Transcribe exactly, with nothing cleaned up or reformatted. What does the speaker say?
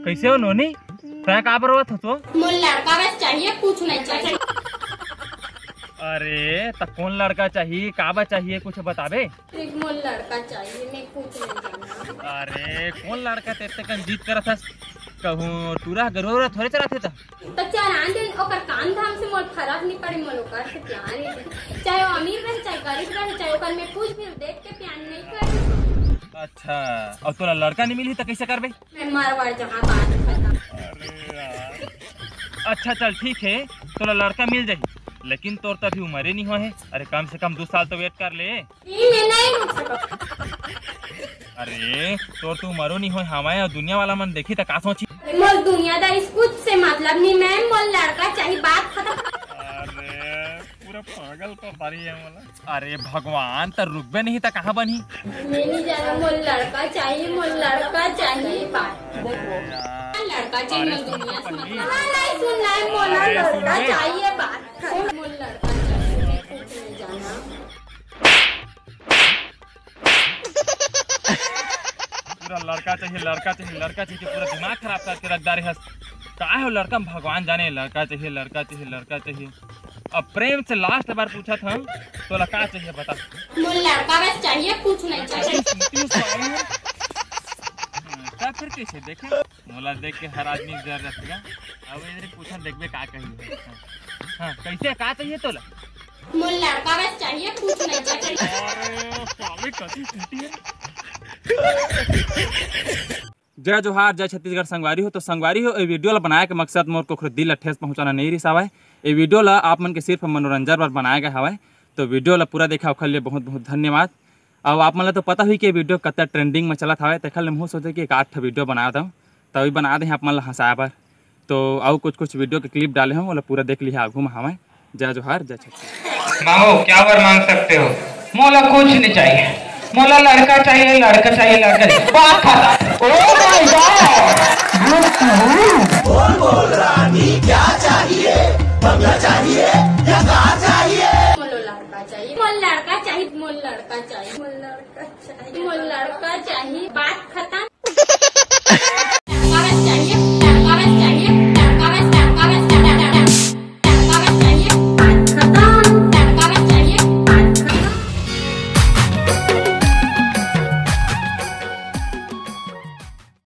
कैसे हो नोनी? तै काबर रोवत हस ओ? मोला लड़का बस चाहिए, कुछ नहीं चाहिए। अरे, त कौन लड़का चाहिए, काबर चाहिए, कुछ बताबे? सिर्फ मोला लड़का चाहिए, मैं कुछ नहीं जानना। अरे, कौन लड़का तेरे कन जिद करत हस? कहूँ टूरा गरुवा थोड़े चराथे त। त चरान दे, ओकर काम धाम से मोला फरक नहीं पड़े, मोला ओकर से प्यार है। चाहे वो अमीर रहे, चाहे गरीब रहे, चाहे ओकर मैं कुछ भी देख के प्यार नहीं कर। अच्छा, अउ तोला लड़का नहीं मिलही त कैसे करबे? मैं मर वर जहाँ, बात खत्म। अरे यार। अच्छा चल ठीक है, तोला लड़का मिल जाही, लेकिन तोर तो अभी उम्र ही नहीं हुआ है। अरे कम से कम दो साल तो wait कर ले। नहीं, मैं नहीं रुक सकता। अरे तोर तो उम्र नहीं हुआ हमारे, और दुनिया वाला मन देखी त का सोची? मोला दुनियादारी कुछ से मतलब नहीं, मैं मोला लड़का चाहिए, बात खत्म। अरे पूरा पागल तो सारी है मोला। अरे भगवान, त रुकबे नहीं त कहाँ बनही? मैं नहीं जाना, मोला लड़का चाहिए, मोला लड़का चाहिए। बात। लड़का चाहिए, मोला दुनिया से मतलब। हाँ, नहीं सुनना है, मोला अरे, लड़का सुन ले। चाहिए, बात। मोला लड़का चाहिए, मैं कुछ नहीं जाना। पूरा लड़का चाहिए, लड़का चाहिए, लड़का चाहिए, पूरा दिमाग खराब करके रख डारे हस। का हो लड़का में भगवान जाने, लड़का चाहिए, लड़का चाहिए, लड़का चाहिए। अब प्रेम से last बार पूछत हन, तोला का चाहिए बता। मोला लड़का बस चाहिए, कुछ नहीं चाहिए। तब फिर कैसे देखे? मोला देख के हर आदमी जर रखेगा। अब इधर पूछा, देखबे का कही। हाँ, कैसे, का चाहिए तोला? मोला लड़का बस चाहिए, कुछ नहीं चाहिए। अरे साले, कति टूटी है। जय जोहार, जय छत्तीसगढ़ संगवारी हो। तो संगवारी हो, ए video ला बनाए के मकसद मोर कोखरो दिल ला ठेस पहुंचाना नहीं रिहिस हवय। ए video ला आप मन के सिर्फ मनोरंजन बर बनाए गए हवय। तो video ला पूरा देखा, ओखर लिए बहुत बहुत धन्यवाद। अब आप मन ला तो पता हुई कि video कतका trending में चलत हवय, तेखर ले महू सोचे कि एक आठ ठो video बना दंव। तभी बना दे हैं आप मन ला हंसाए बर। तो अउ कुछ कुछ video के clip डाले हंव, ओला पूरा देख लिहा आगू में हवय। जय जोहार, जय छत्तीसगढ़। मांगो, क्या वर मांग सकते हो? मोला कुछ नहीं चाहिए। मोला लड़का चाहिए, लड़का चाहिए, लड़का चाहिए। बात खत्म। Oh my God! बोल बोल रानी, क्या चाहिए? बंगला चाहिए या कार चाहिए? मोला लड़का चाहिए, मोला लड़का चाहिए, मोला लड़का चाहिए, मोला लड़का चाहिए, मोला लड़का चाहिए। बात खत्म। लड़का चाहिए।